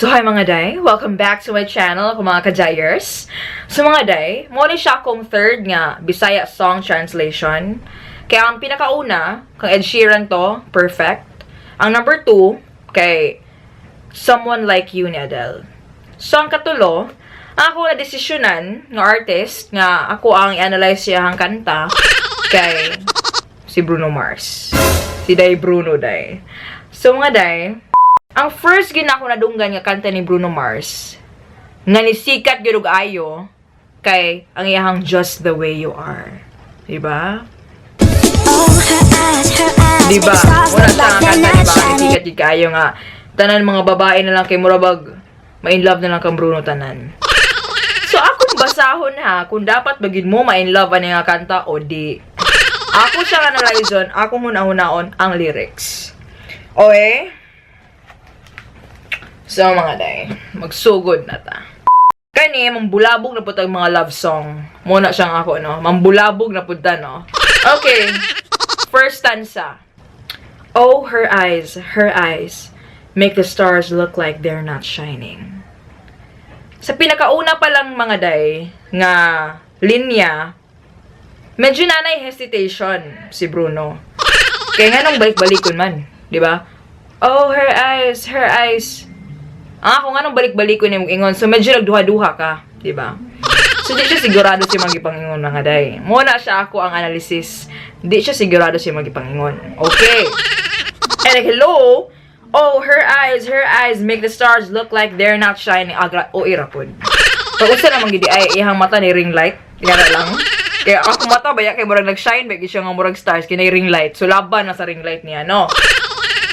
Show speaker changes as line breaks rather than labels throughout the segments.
So hi, mga day, welcome back to my channel, ako mga kajayers. So mga day, mao ni siya akong third nga Bisaya song translation. Kaya ang pinakauna, kang Ed Sheeran to, "Perfect." Ang number two, kay "Someone Like You" ni Adele. So ang katulo, ang ako na desisyonan nga artist nga ako ang i-analyze siya ang kanta kay si Bruno Mars. Si Day Bruno, day. So mga day, ang first gyud nako nadunggan nga kanta ni Bruno Mars nga nisikat gyud og ayo kay ang iyahang "Just the Way You Are." Diba? Diba? Wala siya nga kanta, diba? Nisikat gyud kaayo nga tanan mga babae na lang kay murabag ma-in love na lang kang Bruno tanan. So akong basahon ha kung dapat ba gyud mo ma-in love ani nga kanta o di. Ako siya analyze, akong huna-hunaon ang lyrics. Okay? So mga day, magsugod na ta. Kani, mambulabog na pud ang mga love song. Muna siyang ako, no? Mambulabog na pud ta, no? Okay. First stanza. "Oh, her eyes, make the stars look like they're not shining." Sa pinakauna pa lang, mga day, nga linya, medyo nanay hesitation si Bruno. Kaya nga nung balik-balikon man, di ba? "Oh, her eyes, her eyes." Ang ako nga nung balik-balikon yung ingon, so medyo nagduha-duha ka, di ba? So di siya sigurado si magipangingon, mga day. Muna siya ako ang analysis. Di siya sigurado si magipangingon. Okay. And like, hello? "Oh, her eyes make the stars look like they're not shining." Agra, o ira pod. Pag usa naman gidi ay iyang mata ni ring light. Ingana lang. Kaya ako mata ba ya kay murag nag-shine ba siya nga murag stars kay ring light. So laban na sa ring light niya, no?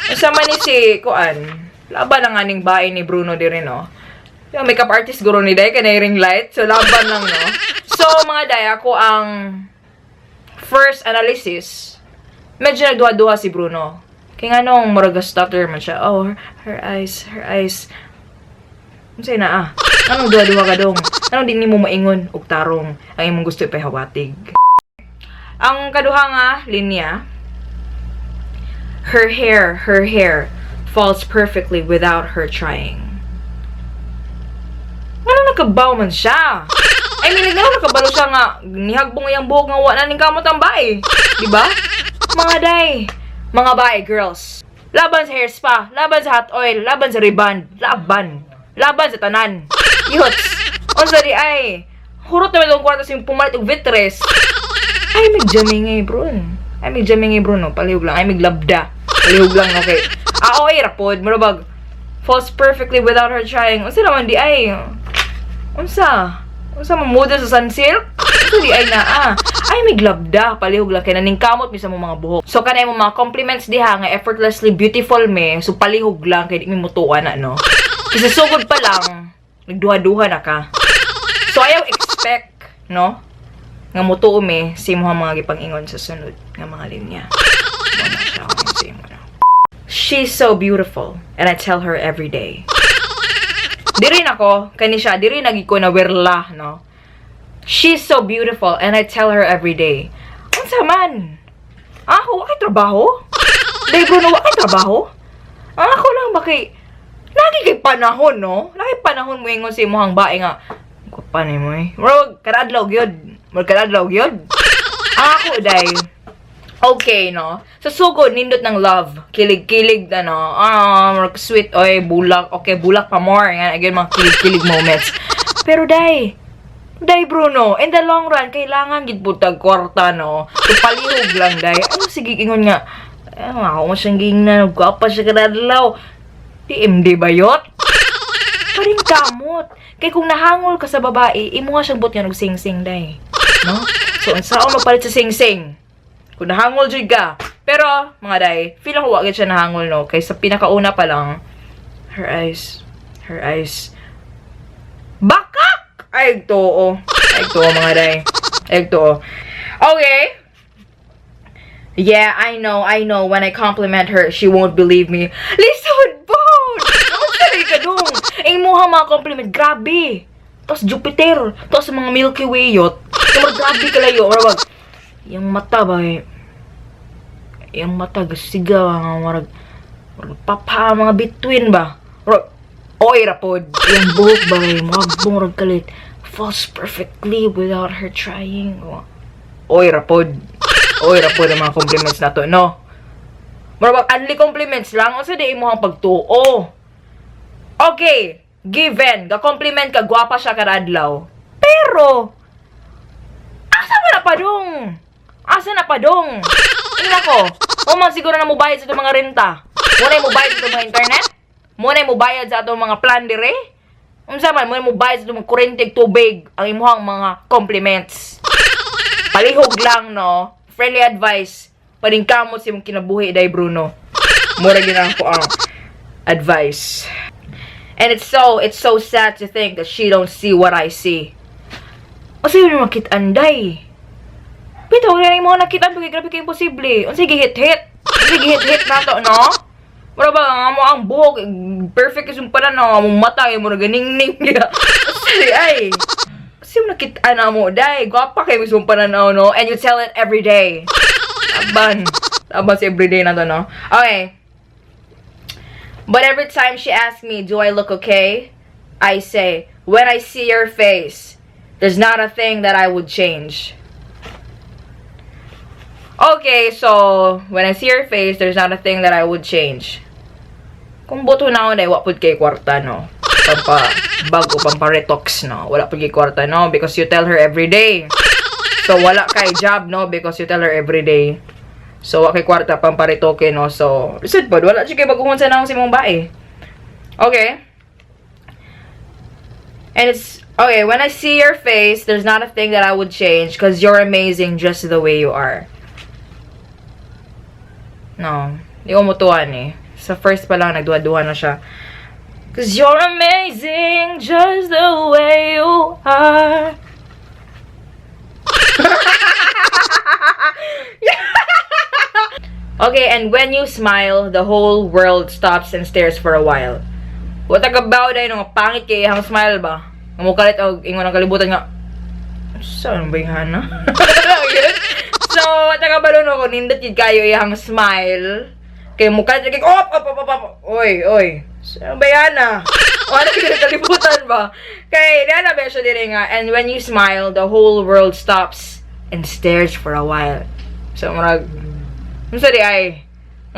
Unsa man ni si kuan? Laban ang aning bae ni Bruno diri, no? Yung makeup artist guro ni day kay ring light. So laban lang, no? So mga day, ako ang first analysis, medyo nagduha-duha si Bruno. Kaya nga nung murag stutter man siya, "Oh, her eyes, her eyes." Unsay na ah? Anong duha-duha ka dong? Anong di nimo maingon og tarong ang imong gusto ipahawatig? Ang kaduha nga linya, "Her hair, her hair falls perfectly without her trying." Ngano nakabaw man siya? I mean, ngano nakabalo siya nga nihagbong iyang buhok nga wa na ning kamot ang bae? Di ba? Mga day, mga bae, girls. Laban sa hair spa, laban sa hot oil, laban sa rebond, laban. Laban sa tanan. Yots. Unsa di ay? Hurot naman itong kwarta sa pumalit og vitres. Ay, mig-jamming eh, bro. Ay, mig-jamming eh, bro, no? Palihog lang. Ay, miglabda. Palihog lang, okay. Ah, okay, rapod. Murabag, "Falls perfectly without her trying." Unsa naman di ay? Unsa? Unsa mamuda sa Sunsilk? Unsa di ay na ah? Ay, miglabda. Palihog lang. Kaya naningkamot misa mo mga buhok. So, kanay mo mga compliments diha nga effortlessly beautiful me. So, palihog lang. Kaya di mi mutuan na, no? Kasi sugod pa lang, nagduha-duha na ka. So, ayaw expect, no? Nga mutuo me sa imong mga gipang-ingon sa sunod nga mga linya. Mo na siya akong sa imo, no? "She's so beautiful, and I tell her every day." Diri nako, kani siya, diri nagi ko na werla, no? "She's so beautiful, and I tell her every day." Unsa man? Ako, wa kay trabaho? Day Bruno, wa kay trabaho? Ang ako lang ba kay lagi kay panahon, no? Lagi panahon mo ingon sa imong bae nga, "Gwapa ni mo eh." Murag, kada gyud. Murag kada gyud. Ang ako, day, okay, no? Sa sugod, nindot ng love. Kilig-kilig, ano, ah, murag sweet, oy, bulak, okay, bulak pa more. Nga, again, mga kilig-kilig moments. Pero, day, day, Bruno, in the long run, kailangan gid pud tag kwarta, no? So, palihog lang, day. Ano, sige, ingon nga, eh, ako mo siyang gingnan, gwapa siya kada adlaw. DMD ba yot? Paring kamot. Kay kung nahangol ka sa babae, imo nga siyang but nga og sing-sing, day. No? So, unsaon magpalit sa sing-sing? Kung nahangol jud ka. Pero, mga day, feel ako wa gid siya nahangol, no? Kay sa pinakauna pa lang, "Her eyes, her eyes." Bakak! Ay, too. Ay, too, mga day. Ay, too. Okay. "Yeah, I know, I know. When I compliment her, she won't believe me." Lisod po! Unsa ka dong? Ay mo mga compliment, grabe. Tapos Jupiter. Tapos mga Milky Way yot. Yung grabe kalayo. Murag, yung mata ba eh. Yung mata, gasiga, mga murag, murag papa, mga between ba. Murag, Oy rapod. Yung buhok ba kay mga rag kalit. Falls perfectly without her trying. Oy rapod. Oy rapod ang mga compliments na to, no? Mura bag only compliments lang unsa di imong pagtuo. Okay, given, ga-compliment ka, gwapa siya kada adlaw. Pero asa man na padung? Asa na padung? Tingnan ko. O man siguro na mobayad sa itong mga renta. Mo na mobayad sa itong mga internet? Mo na mobayad sa atong mga plan dire? Unsa man mo na mobayad sa itong mga kuryente ug tubig ang imuhang mga compliments. Palihog lang, no? Friendly advice. Paningkamot sa imong kinabuhi, day Bruno. Mura gyud ako ang advice. And it's so sad to think that she don't see what I see. Unsa yun makit-an, day? Bitaw, wala na mo nakita kay grabe kay imposible. Unsa gihit-hit? Unsa gihit-hit nato, no? Mura ba ang amo ang buhok perfect kay pala no, among mata kay mura ganingning. Unsa ay? Kasi mo nakita na mo, day, gwapa kay mo sumpanan, no? And you tell it every day. Taban. Taban sa everyday na to, no? Okay. But every time she asks me, "Do I look okay?" I say, "When I see your face, there's not a thing that I would change." Okay, so, when I see your face, there's not a thing that I would change. Kung buto na ako na, wa pud kay kwarta, no? Pampa, bago, pampa-retox, no? Wala pud kay kwarta, no? Because you tell her every day. So, wala kay job, no? Because you tell her every day. So, wa kay kwarta pamparitoke, no? So, lisod pod, wala siya kay baguhon sa naong si mong bae. Okay. And it's, okay, when I see your face, there's not a thing that I would change because you're amazing just the way you are. No, di ko mutuan eh. Sa first pa lang, nagduha-duha na siya. 'Cause you're amazing just the way you are. Okay, and when you smile, the whole world stops and stares for a while. What ka baw dahil nga pangit kay ang smile ba? Nga mukalit og ingon ang kalibutan nga saan ba yung hana? So, what ka balo no kung nindot yun kayo iyang smile. Kay mukalit kay op op op op op. Oy, oy. Saan ba yan ah? Wala ka kalibutan ba? Kay na ba siya dire nga, and when you smile, the whole world stops and stares for a while. So murag unsa di ay?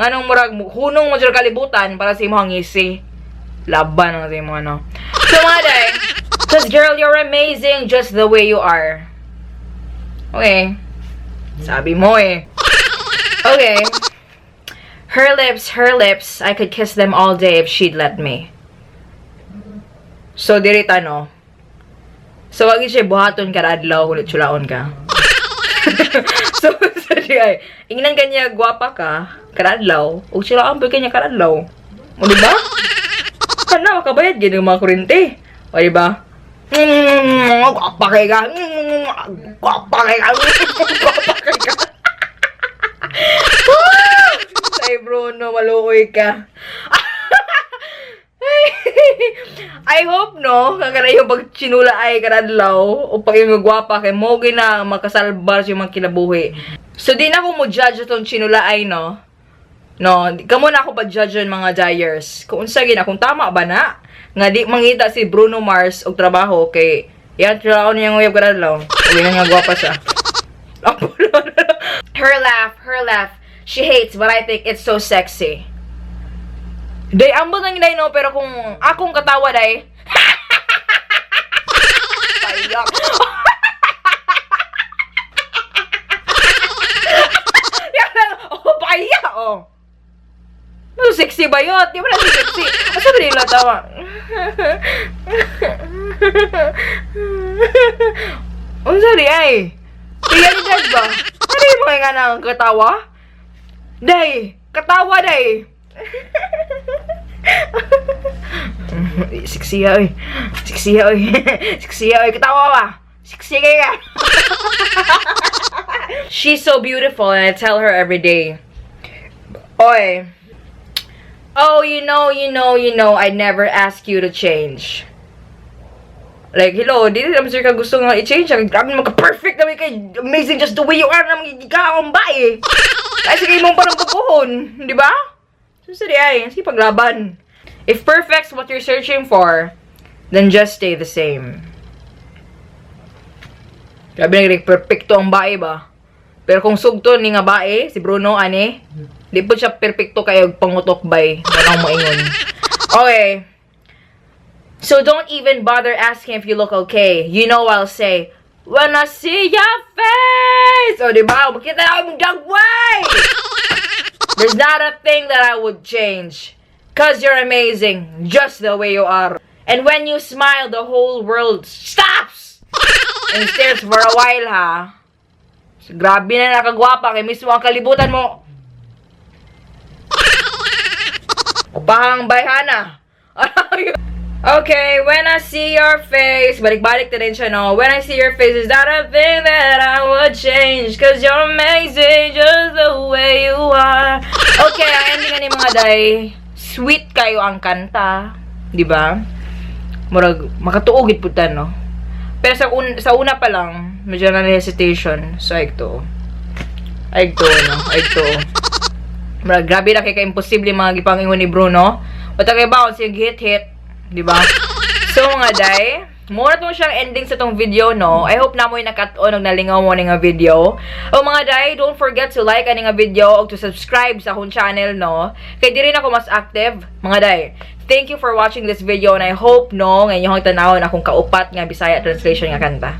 Nganong murag hunong mo jud kalibutan para sa imong ngisi. Laban ang sa imong ano. So mga day, 'cause girl, you're amazing just the way you are. Okay. Sabi mo eh. Okay. Her lips, I could kiss them all day if she'd let me. So, diri ta, no? So, wag siya buhaton kada adlaw kung tsulaon ka. So, di ay, ingnan kanya gwapa ka, kada adlaw, ug tsulaon pa kanya kada adlaw. O, di ba? Kana, makabayad gid ng mga kuryente. O, di ba? Gwapa kay ka. Gwapa kay ka. Gwapa kay ka. Ay, Bruno, maluoy ka. I hope, no, kakana yung pagchinula ay karadlaw o pag yung gwapa kay mo gina makasalbar sa mga kinabuhi. So, di na ako mo judge itong chinula ay, no? No, kamo na ako pa-judge yun, mga dyers. Kung unsa gina, kung tama ba na? Nga di mangita si Bruno Mars og trabaho kay yan trabaho niya nguyab karadlaw. Uwi na nga gwapa siya. Her laugh, her laugh. She hates, but I think it's so sexy. Day, ambot nang day, no, pero kung akong katawa, day, payak. Yan, oh, payak, oh. No, sexy ba yun? Di ba na sexy? Asa ba nila tawa? Unsa di ay? Realidad ba? Ano yung mga nga nang katawa? Day! Katawa, day! Sexy oy. Sexy oy. Sexy oy. Katawa ba? Sexy kaya. She's so beautiful and I tell her every day. Oy. Oh, you know, you know, you know, I'd never ask you to change. Like, hello, di naman sir ka gusto nga i-change. Grabe naman ka-perfect naman kay amazing just the way you are naman ikaw ba eh. Kasi kayo mong parang pupuhon, di ba? So, sige ay, sige paglaban. If perfect's what you're searching for, then just stay the same. Grabe na perfecto ang bae ba? Pero kung sugto ni nga bae, si Bruno ani, di po siya perfecto kayo pangutok bay. Walang maingon. Okay. So don't even bother asking if you look okay. You know I'll say, "When I see your face!" O, di ba? Makita na akong dagway! There's not a thing that I would change. 'Cause you're amazing, just the way you are. And when you smile, the whole world stops and stares for a while, ha? So, grabe na nakagwapa kay mismo ang kalibutan mo. Upahang bayhana. Okay, when I see your face, balik-balik na din siya, no? When I see your face, is that a thing that I would change? 'Cause you're amazing, just the way you are. Okay, ang ending ni, mga day, sweet kayo ang kanta. Di ba? Murag, makatuo gid pud ta, no? Pero sa una pa lang, medyo na hesitation. So, ay to. Ay to, no? Ay to. Murag, grabe na kay ka-imposible mga gipangingon ni Bruno. Wata kay baon siya hit-hit. Di ba? So, mga day, muna to siyang ending sa tong video, no? I hope na mo'y nakat-on og nalingaw mo ni nga video. O mga day, don't forget to like ani nga video og to subscribe sa akong channel, no? Kay diri na ako mas active, mga day. Thank you for watching this video and I hope, no, nga inyong tanawon akong kaupat nga Bisaya translation nga kanta.